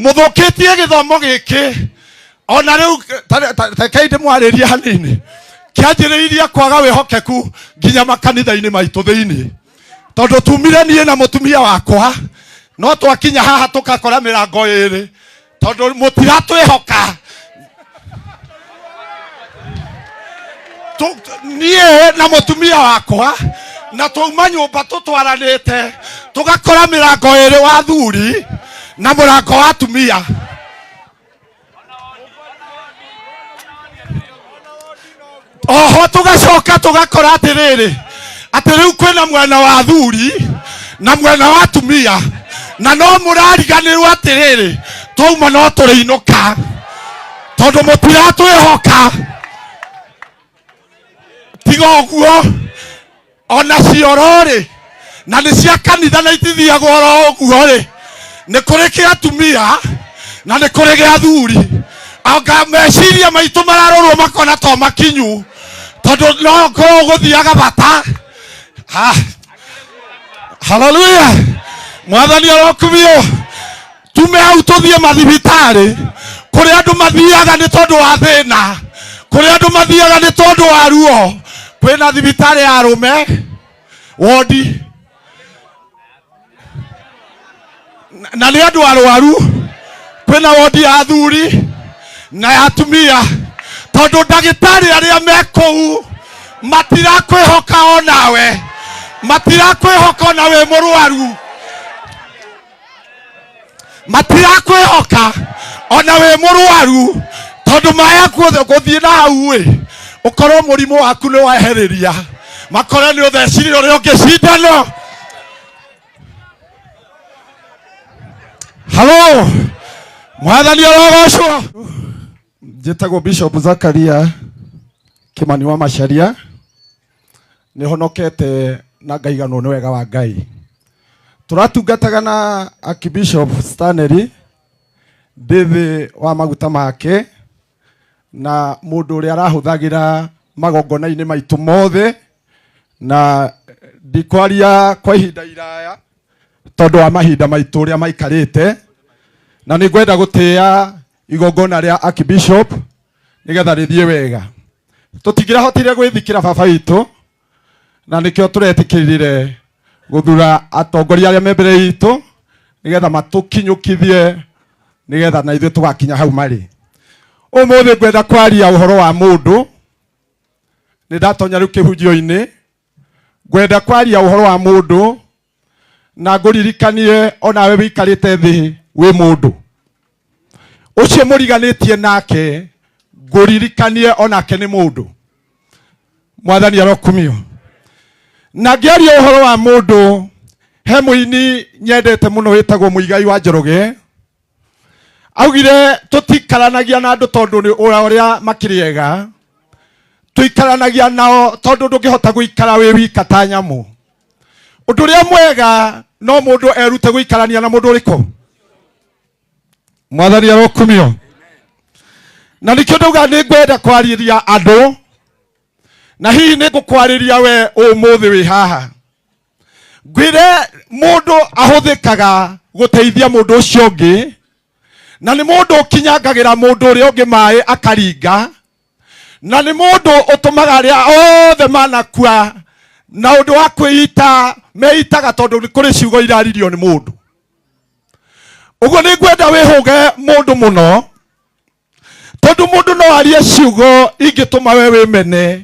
Mũthũkĩtie gĩthomo gĩkĩ ona rĩu. Rekei ndĩmwarĩrie hanini. Kĩanjĩrĩirie kwaga wĩhokeku nginya makanitha-inĩ maitũ thĩinĩ, tondũ tumire niĩ na mũtumia wakwa, no twakinya haha tũkakora mĩrango ĩrĩ, tondũ mũtiratwĩhoka. Niĩ na mũtumia wakwa na twauma nyũmba tũtwaranĩte, tũgakora mĩrango ĩrĩ, wa thuri na mũrango wa atumia. Oho tũgacoka tũgakora atĩrĩrĩ, atĩ rĩu kwĩna mwena wa thuri na mwena wa atumia, na no mũrariganĩrwo atĩrĩrĩ, twauma no tũrĩinũka, tondũ mũtiratwĩhoka. Tiga ũguo, ona cioro-rĩ, na nĩ cia kanitha na itithiagwo oro ũguo-rĩ, nĩ kũrĩ kĩa atumia na nĩ kũrĩ gĩa athuri. Anga meciria maitũ mararorwo makona to makinyu, tondũ no korwo gũthiaga bata. Ha. Haleluya, Mwathani arokumio. Tume hau tũthiĩ mathibitarĩ, kũrĩa andũ mathiaga nĩ tondũ wa thĩna, kũrĩa andũ mathiaga nĩ tondũ wa ruo. Kwĩna thibitarĩ ya arũme, wondi, na nĩ andũ arwaru. Kwĩna wondi ya athuri na ya atumia, tondũ ndagĩtarĩ arĩa me kũu matirakwĩhoka onawe, matirakwĩhoka ona wĩ mũrwaru, matirakwĩhoka ona wĩ mũrwaru, tondũ maya gũthiĩ na hau ĩ ũkorwo mũrimũ waku nĩ weherĩria, makore nĩ ũthecire ũrĩa ũngĩ cindano. Halo, Mwathani arogocwo. Njĩtagwo Bishop Zakaria Kimani wa Macharia. Nĩ honokete na ngaiganwo nĩ wega wa Ngai. Tũratungataga na Archbishop Stanley ndĩ thĩ wa maguta make, na mũndũ ũrĩa arahũthagĩra magongona-inĩ maitũ mothe, na ndikwaria kwa ihinda iraya tondũ wa mahinda maitũ ũrĩa maikarĩte, na nĩ ngwenda gũtĩĩa igongona rĩa Archbishop nĩgetha rĩthiĩ wega. Tũtingĩrahotire gwĩthikĩra baba witũ, na nĩkĩo tũretĩkĩrire gũthura atongoria arĩa me mbere itũ nĩgetha matũkinyũkithie, nĩgetha na ithuĩ tũgakinya hau marĩ. Ũmũthĩ ngwenda kwaria ũhoro wa mũndũ. Nĩ ndatonya rĩu kĩhunjio-inĩ. Ngwenda kwaria ũhoro wa mũndũ na ngũririkanie onawe wĩikarĩte thĩ wĩ mũndũ ũcio mũriganĩtie nake, ngũririkanie onake nĩ mũndũ. Mwathani arokumio. Na ngĩaria ũhoro wa mũndũ, he mũini nyendete mũno wĩtagwo Mũigai wa Njoroge. Augire tũtikaranagia na andũ tondũ nĩ ũrĩa makĩrĩ ega, tũikaranagia nao tondũ ndũngĩhota gũikara wĩ wika ta nyamũ. Ũndũ ũrĩa mwega no mũndũ erute gũikarania na mũndũ ũrĩkũ. Mwathani arokumio. Na nĩkĩo ndauga nĩ ngwenda kwarĩria andũ, na hihi nĩ ngũkwarĩria we ũmũthĩ wĩ haha, ngwĩre mũndũ ahũthĩkaga gũteithia mũndũ ũcio ũngĩ, na nĩ mũndũ ũkinyangagĩra mũndũ ũrĩa ũngĩ maĩ akaringa, na nĩ mũndũ ũtũmaga arĩa othe manakua na ũndũ wa kwĩita meitaga, tondũ nĩ kũrĩ ciugo iraririo nĩ mũndũ ũguo. Nĩ ngwenda wĩhũge mũndũ mũno, tondũ mũndũ no arie ciugo ingĩtũma we wĩmene,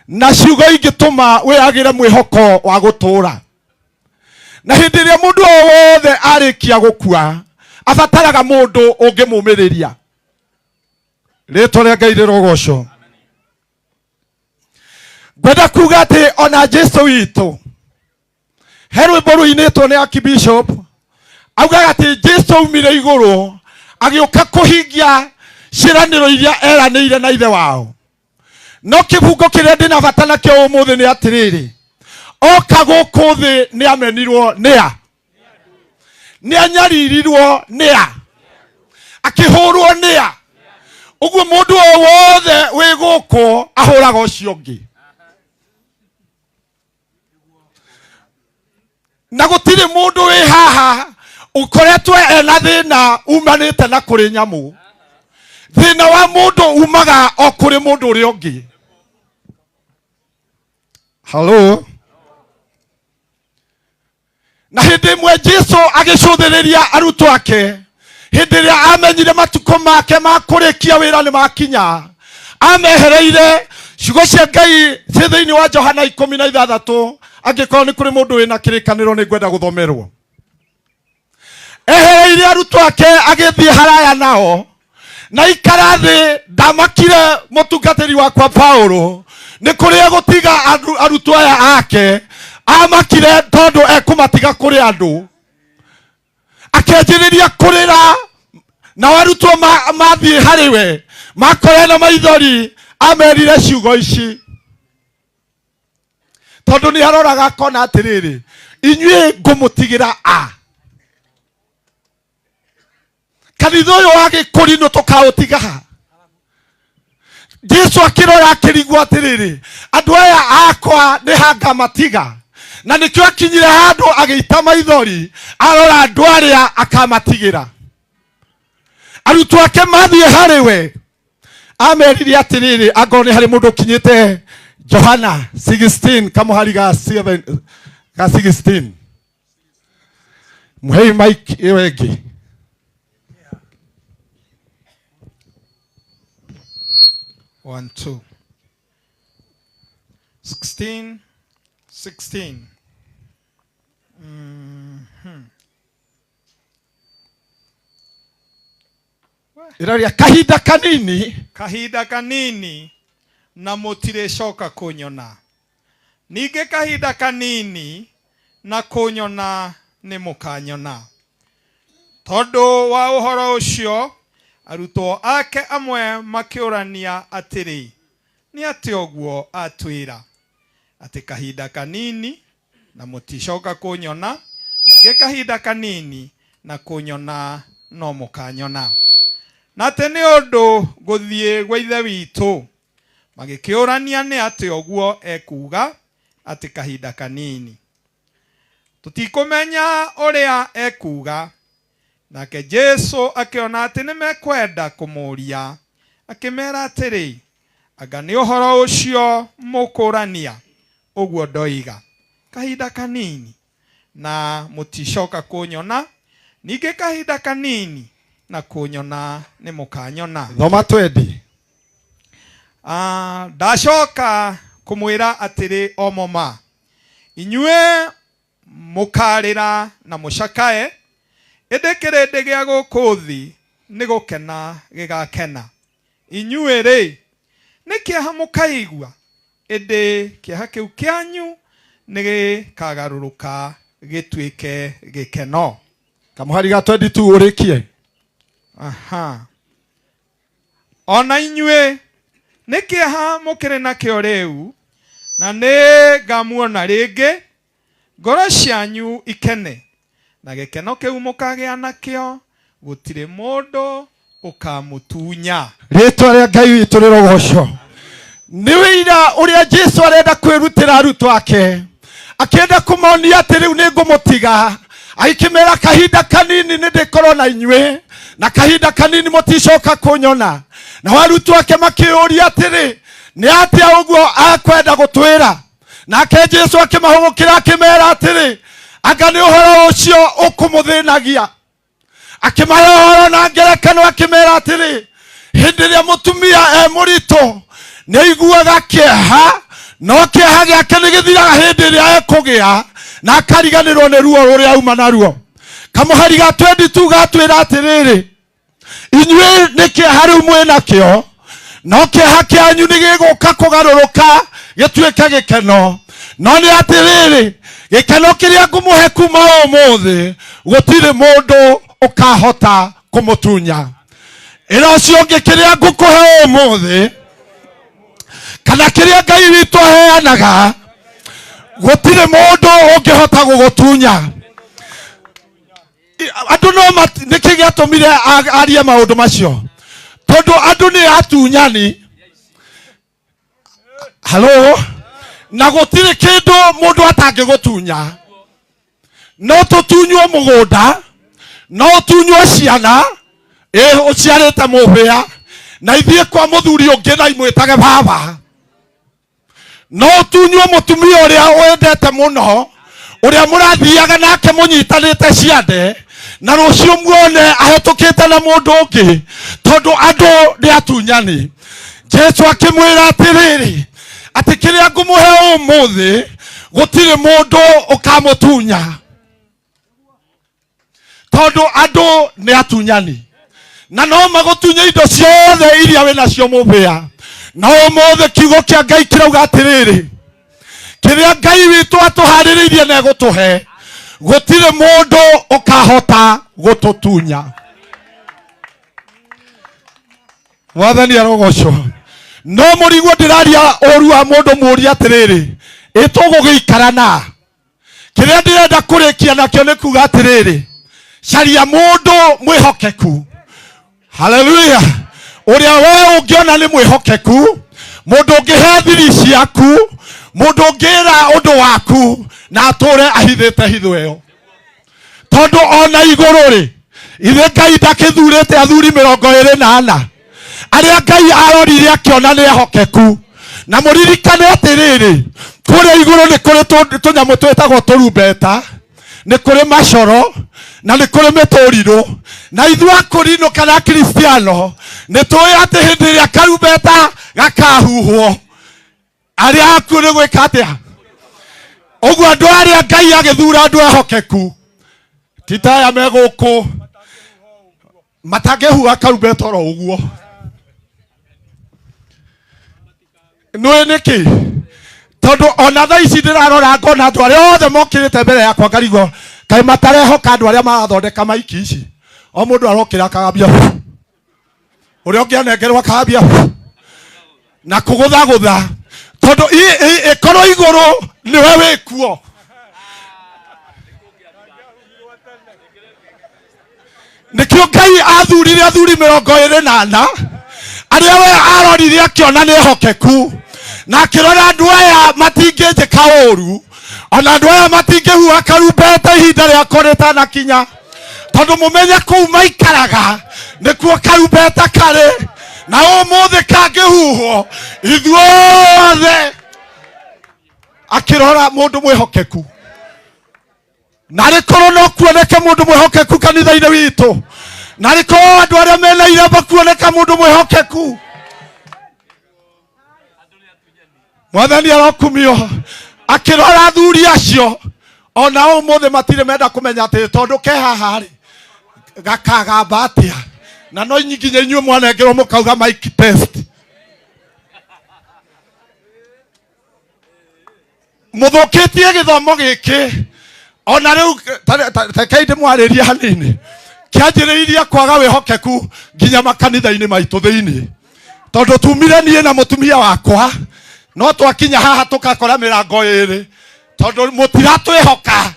na ciugo ingĩtũma wĩagĩre mwĩhoko wa gũtũũra. Na hĩndĩ ĩrĩa mũndũ o wothe arĩkia gũkua, abataraga mũndũ ũngĩmũmĩrĩria. Rĩtwa rĩa Ngai rĩrogocwo. Ngwenda kuga atĩ ona Jesu witũ, he rwĩmbo rũinĩtwo nĩ Archbishop, augaga atĩ Jesu aumire igũrũ agĩũka kũhingia ciĩranĩro iria eranĩire na Ithe wao. No kĩbungo kĩrĩa ndĩna bata nakĩo ũmũthĩ nĩ atĩrĩrĩ, oka gũkũ thĩ nĩ amenirwo nĩ a, nĩ anyaririrwo nĩ a, akĩhũrwo nĩ a. Ũguo mũndũ o wothe wĩ gũkũ ahũraga ũcio ũngĩ, na gũtirĩ mũndũ wĩ haha Ũkoretwo ena thĩna umanĩte na kũrĩ nyamũ. Thĩna wa mũndũ umaga o kũrĩ mũndũ ũrĩa ũngĩ. Halo. Na hĩndĩ ĩmwe Jesu agĩcũthĩrĩria arutwo ake hĩndĩ ĩrĩa amenyire matukũ make ma kũrĩkia wĩra nĩ makinya, amehereire ciugo cia Ngai ciĩ thĩinĩ wa Johana 16. Angĩkorwo nĩ kũrĩ mũndũ wĩna kĩrĩkanĩro, nĩ ngwenda gũthomerwo. Ehereire arutwo ake agĩthiĩ haraya nao na ikara thĩ. Ndamakire mũtungatĩri wakwa Paulo nĩ kũrĩa gũtiga arutwo aya ake. Amakire tondũ ekũmatiga kũrĩ andũ, akĩanjĩrĩria kũrĩra. Nao arutwo mathiĩ harĩ we makore na maithori, amerire ciugo ici tondũ nĩ aroraga akona atĩrĩrĩ, inyuĩ ngũmũtigĩra a kanitha ũyũ wa gĩkũrinũ tũkaũtiga ha? Jesu akĩrora akĩrigwo atĩrĩrĩ, andũ aya akwa nĩ hangamatiga? Na nĩkĩo akinyire handũ agĩita maithori arora andũ arĩa akamatigĩra. Arutwo ake mathiĩ harĩ we, amerire atĩrĩrĩ, angorwo nĩ harĩ mũndũ ũkinyĩte Johana 16 kamũhari ga 7 ga 16, mũhei mic ĩyo ĩngĩ. One, two. 16, 16. Ĩraria kahinda kanini. Kahinda kanini na mũtirĩcoka kũnyona, ningĩ kahinda kanini na kũnyona nĩ mũkanyona. Tondũ wa ũhoro ũcio arutwo ake amwe makĩũrania atĩrĩ, nĩ atĩa ũguo atwĩra atĩ kahinda kanini na mũticoka kũnyona, ningĩ kahinda kanini na kũnyona no mũkanyona, na atĩ nĩ ũndũ gũthiĩ gwa Ithe witũ? Magĩkĩũrania nĩ atĩa ũguo ekuuga atĩ kahinda kanini. Tũtikũmenya ũrĩa ekuuga. Nake Jesu akĩona atĩ nĩ mekwenda kũmũũria, akĩmeera atĩrĩ, anga nĩ ũhoro ũcio mũkũrania ũguo ndoiga, kahinda kanini na mũticoka kũnyona, ningĩ kahinda kanini na kũnyona nĩ mũkanyona? Thoma twendi. Ah, ndacoka kũmwĩra atĩrĩ o ma, inyuĩ mũkarĩra na mũcakae, ĩndĩ kĩrĩndĩ gĩa gũkũ thĩ nĩ gũkena gĩgakena. Inyuĩ rĩ, nĩ kĩeha mũkaigua, ĩndĩ kĩeha kĩu kĩanyu nĩ gĩkagarũrũka gĩtuĩke gĩkeno. Kamũhari ga 22 ũrĩkie. Aha. Ona inyuĩ nĩ kĩeha mũkĩrĩ nakĩo rĩu, na nĩ ngamuona rĩngĩ, ngoro cianyu ikene, na gĩkeno kĩu mũkagĩa nakĩo gũtirĩ mũndũ ũkamũtunya. Rĩtwa rĩa Ngai witũ rĩrogocwo. Nĩ wĩira ũrĩa Jesu arenda kwĩrutĩra arutwo ake, akĩenda kũmonia atĩ rĩu nĩ ngũmũtiga. Agĩkĩmera kahinda kanini nĩ ndĩkorwo na inyuĩ, na kahinda kanini mũticoka kũnyona. Nao arutwo ake makĩũria atĩrĩ, nĩ atĩa ũguo akwenda gũtwĩra? Nake Jesu akĩmahũgũkĩra akĩmera atĩrĩ, anga nĩ ũhoro ũcio ũkũmũthĩnagia? Akĩmahe ũhoro na ngerekano akĩmera atĩrĩ, hĩndĩ ĩrĩa mũtumia e mũritũ nĩ aiguaga kĩeha, no kĩeha gĩake nĩ gĩthiraga hĩndĩ ĩrĩa ekũgĩa na akariganĩrwo nĩ ruo rũrĩa auma naruo. Kamũhari ga 22 gatwĩra atĩrĩrĩ, inyuĩ nĩ kĩeha rĩu mwĩ nakĩo, no kĩeha kĩanyu nĩ gĩgũka kũgarũrũka gĩtuĩke gĩkeno. No nĩ atĩrĩrĩ, gĩkeno kĩrĩa ngũmũhe kuma ũmũthĩ gũtirĩ mũndũ ũkahota kũmũtunya. Ĩra ũcio ũngĩ, kĩrĩa ngũkũhe ũmũthĩ kana kĩrĩa Ngai witũ aheanaga gũtirĩ mũndũ ũngĩhota gũgũtunya. Andũ no nĩkĩ gĩatũmire arie maũndũ macio? Tondũ andũ nĩ atunyani. Halo. Na gũtirĩ kĩndũ mũndũ atangĩgũtunya. No tũtunywo mũgũnda, No ũtunywo ciana ĩ ũciarĩte mũhĩa na ithiĩ kwa mũthuri ũngĩ na imwĩtage baba. No ũtunywo mũtumia ũrĩa wendete mũno, ũrĩa mũrathiaga nake mũnyitanĩte ciande, na rũciũ muone ahĩtũkĩte na mũndũ ũngĩ, tondũ andũ nĩ atunyani. Jesu akĩmwĩra atĩrĩrĩ, atĩ kĩrĩa ngũmũhe ũmũthĩ gũtirĩ mũndũ ũkamũtunya, tondũ andũ nĩ atunyani na no magũtunye indo ciothe iria wĩ nacio mũbĩa. Na ũmũthĩ kiugo kĩa Ngai kĩrauga atĩrĩrĩ, kĩrĩa Ngai witũ atũharĩrĩirie na egũtũhe, gũtirĩ mũndũ ũkahota gũtũtunya. Mwathani arogocwo. No mũrigwo ndĩraria ũru wa mũndũ mũũria atĩrĩrĩ, ĩ tũgũgĩikara na kĩrĩa ndĩrenda kũrĩkia nakĩo nĩ kuga atĩrĩrĩ, caria mũndũ mwĩhokeku. Haleluya! Ũrĩa we ũngĩona nĩ mwĩhokeku, mũndũ ũngĩhe thiri ciaku, mũndũ ũngĩra ũndũ waku na atũre ahithĩte hitho ĩyo. Tondũ ona igũrũ rĩ, ithe Ngai ndakĩthurĩte athuri 24 arĩa Ngai arorire akĩona nĩ ehokeku. Na mũririkane atĩrĩrĩ, kũrĩa igũrũ nĩ kũrĩ tũnyamũ twĩtagwo tũrumbeta, nĩ kũrĩ macoro na nĩ kũrĩ mĩtũrirũ. Na ithuĩ akũrinũ kana akristiano nĩ tũĩ atĩ hĩndĩ ĩrĩa karumbeta gakahuhwo, arĩa akuũ nĩ gwĩka atĩa? Ũguo andũ arĩa Ngai agĩthura andũ ehokeku, ti ta aya me gũkũ matangĩhuha karumbeta oro ũguo. Nĩũĩ nĩkĩ? Tondũ ona thaa ici ndĩrarora ngona andũ arĩa othe mokĩrĩte mbere yakwa ngarigwo kaĩ matarehoka andũ arĩa marathondeka maiki ici. O mũndũ arokĩra akagambia, ũrĩa ũngĩ anengerwo akagambia na kũgũthagũtha, tondũ ĩkorwo igũrũ nĩwe wĩkuo. Nĩkĩo Ngai athurire athuri 24 arĩa we arorire akĩona nĩ ehokeku, na akĩrora andũ aya matingĩnjĩka ũru, ona andũ aya matingĩhuha karumbeta ihinda rĩakwa rĩtanakinya, tondũ mũmenye kũu maikaraga nĩkuo karumbeta karĩ, na ũmũthĩ kangĩhuhwo ithuothe. Akĩrora mũndũ mwĩhokeku, na rĩkorwo no kuoneke mũndũ mwĩhokeku kanitha-inĩ witũ, na rĩkorwo andũ arĩa mena irembo kuoneka mũndũ mwĩhokeku. Mwathani arokumio. Akĩrora athuri acio, ona ũmũthĩ matirĩ menda kũmenya atĩ tondũ ke haha rĩ gakagamba atĩa, na no nginya inyuĩ mwanengerwo mũkauga mic test. Mũthũkĩtie gĩthomo gĩkĩ ona rĩu, rekei ndĩmwarĩrie hanini. Kĩanjĩrĩirie kwaga wĩhokeku nginya makanitha-inĩ maitũ thĩinĩ, tondũ tumire niĩ na mũtumia wakwa, no twakinya haha tũgakora mĩrango ĩrĩ, tondũ mũtiratwĩhoka.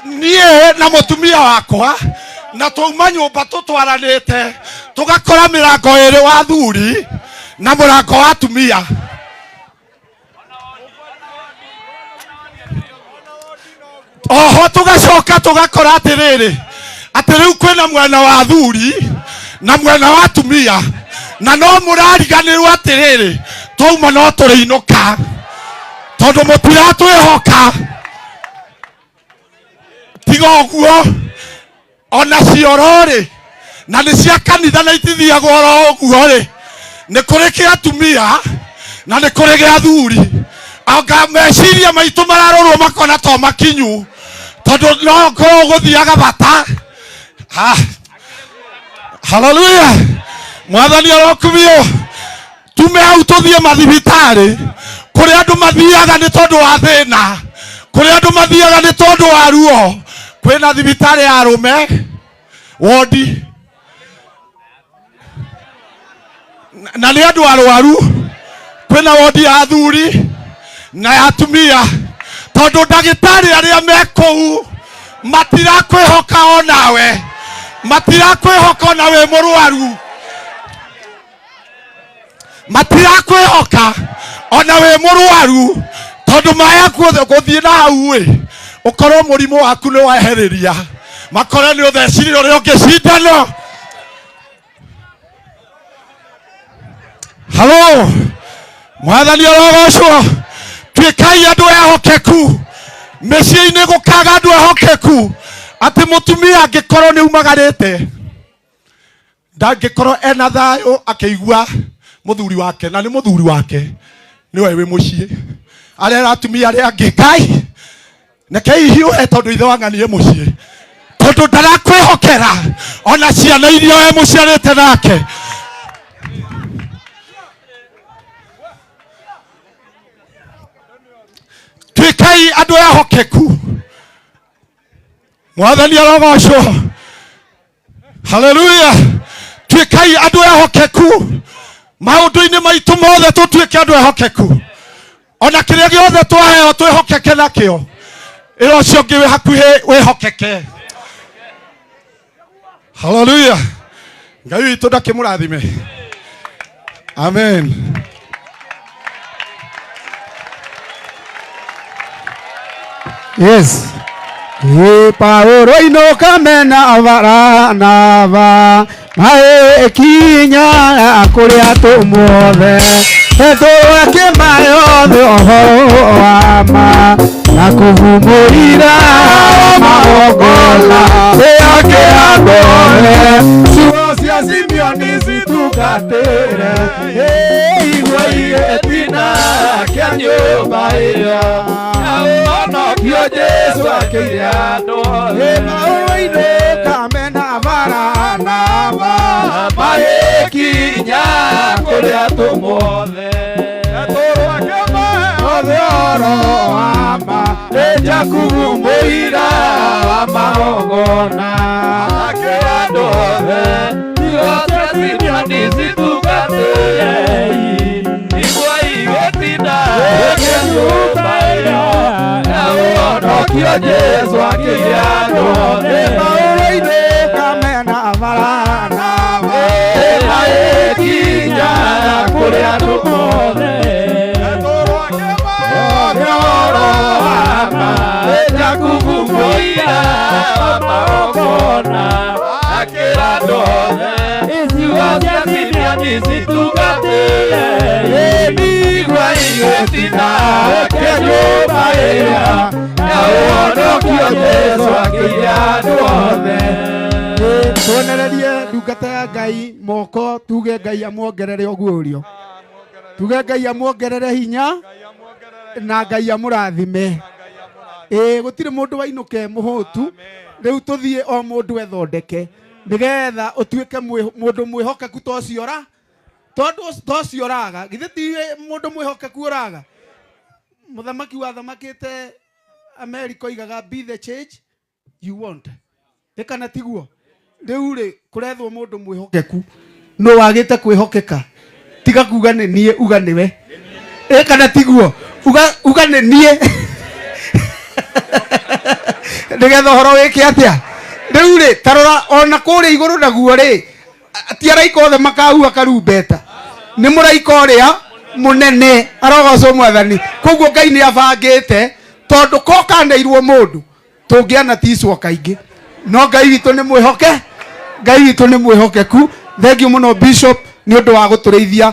Niĩ na mũtumia wakwa na twauma nyũmba tũtwaranĩte, tũgakora mĩrango ĩrĩ wa athuri na mũrango wa atumia. Oho tũgacoka tũgakora atĩrĩrĩ, atĩ rĩu kwĩna mwena wa athuri na mwena wa atumia, na no mũrariganĩrwo atĩrĩrĩ, twauma no tũrĩinũka tondũ mũtiratwĩhoka. Tiga ũguo, ona cioro rĩ, na nĩ cia kanitha na itithiagwo oro ũguo rĩ, nĩ kũrĩ kĩa atumia na nĩ kũrĩ gĩa athuri. Anga meciria maitũ mararorwo makona to makinyu, tondũ no korwo gũthiaga bata. Ha. Haleluya! Mwathani arokumio. Tume hau tũthiĩ mathibitarĩ kũrĩa andũ mathiaga nĩ tondũ wa thĩna, kũrĩa andũ mathiaga nĩ tondũ wa ruo. Kwĩna thibitarĩ ya arũme wondi, na nĩ andũ arwaru. Kwĩna wondi ya athuri na ya atumia, tondũ ndagĩtarĩ arĩa me kũu matirakwĩhoka onawe, matirakwĩhoka ona wĩ mũrwaru, matirakwĩhoka ona wĩ mũrwaru, tondũ maya gũthiĩ na hau ĩ. Ũkorwo mũrimũ waku nĩ wehereria, makore nĩ ũthecire ũrĩa ũngĩ cindano. Halo, mwathani arogocwo. Tuĩkai andũ ehokeku mĩciĩ-inĩ, gũkaga andũ ehokeku atĩ mũtumia angĩkorwo nĩ umagarĩte ndangĩkorwo ena thayũ akĩigua mũthuri wake, na nĩ mũthuri wake nĩwe wĩ mũciĩ, arera atumia arĩa angĩ, Ngai reke ihiũhe tondũ ithe wa ng'anie mũciĩ, tondũ ndarakwĩhokera ona ciana iria we mũciarĩte nake. Tuĩkai andũ ehokeku. Mwathani arogocwo. Haleluya. Tuĩkai andũ ehokeku maũndũ-inĩ maitũ mothe, tũtuĩke andũ ehokeku ona kĩrĩa gĩothe twaheo twĩhokeke nakĩo. Ĩra ũcio ũngĩ wĩ hakuhĩ wĩhokeke. Haleluya. Ngai witũ ndakĩmũrathime. Amen. Yes. Ĩ Paulo inũka mena Baranaba magĩkinya kũrĩ atũmwo othe, Petero akĩmahe othe ũhoro wa ma na kũhumũrira magongona yake andũ othe. Ciugo cia Simeoni citungatĩre igua igĩtina kĩa nyũmba ĩyo, na ũhonokio Jesũ akĩire andũ othe. Paulo inũka mena Baranaba magĩkinya kũrĩ atũmwo othe, othe ũhoro wa ma. Ĩ Jakubu mũira wa magongona akĩra andũ othe, ciugo cia Simeoni citungatĩre igua igĩtina kĩa nyũmba ĩyo, na ũhonokio Jesũ akĩire andũ othe. Paulo inũka mena Baranaba magĩkinya kũrĩ andũ othe, othe ũhoro wa ma. Jakubu mũira wa magongona akĩra andũ othe, ciugo cia Simeoni citungatĩre mĩigua igĩtina kĩa nyũmba ĩyo, na ũhonokio Jesũ akĩire andũ othe. Tuonererie ndungata ya Ngai moko, tuge Ngai amuongerere ũguũrio, tuge Ngai amuongerere hinya na Ngai amũrathime. Ĩĩ, gũtirĩ mũndũ wainũke mũhũtu. Rĩu tũthiĩ o mũndũ ethondeke nĩgetha ũtuĩke mũndũ mwĩhokeku to ũcio ũra tondũ to ũcio ũraga. Githĩ ti mũndũ mwĩhokeku ũraga? Mũthamaki wathamakĩte Amerika oigaga, "Be the change you want." Ĩ kana tiguo? Rĩu rĩ, kũrethwo mũndũ mwĩhokeku. Nũ wagĩte kwĩhokeka? Tiga kuga nĩ niĩ, uga nĩwe. Ĩ kana tiguo? Uga, uga nĩ niĩ nĩgetha ũhoro wĩke atĩa. Rĩu rĩ, tarora ona kũrĩa igũrũ naguo rĩ, ti araika othe makahua karumbeta, nĩ mũraika ũrĩa mũnene. Arogocwo Mwathani. Koguo Ngai nĩ abangĩte, tondũ ko kaneirwo mũndũ tũngĩanaticwo kaingĩ, no Ngai witũ nĩ mwĩhoke, Ngai witũ nĩ mwĩhokeku. Thengiũ mũno, Bishop, nĩ ũndũ wa gũtũrĩithia.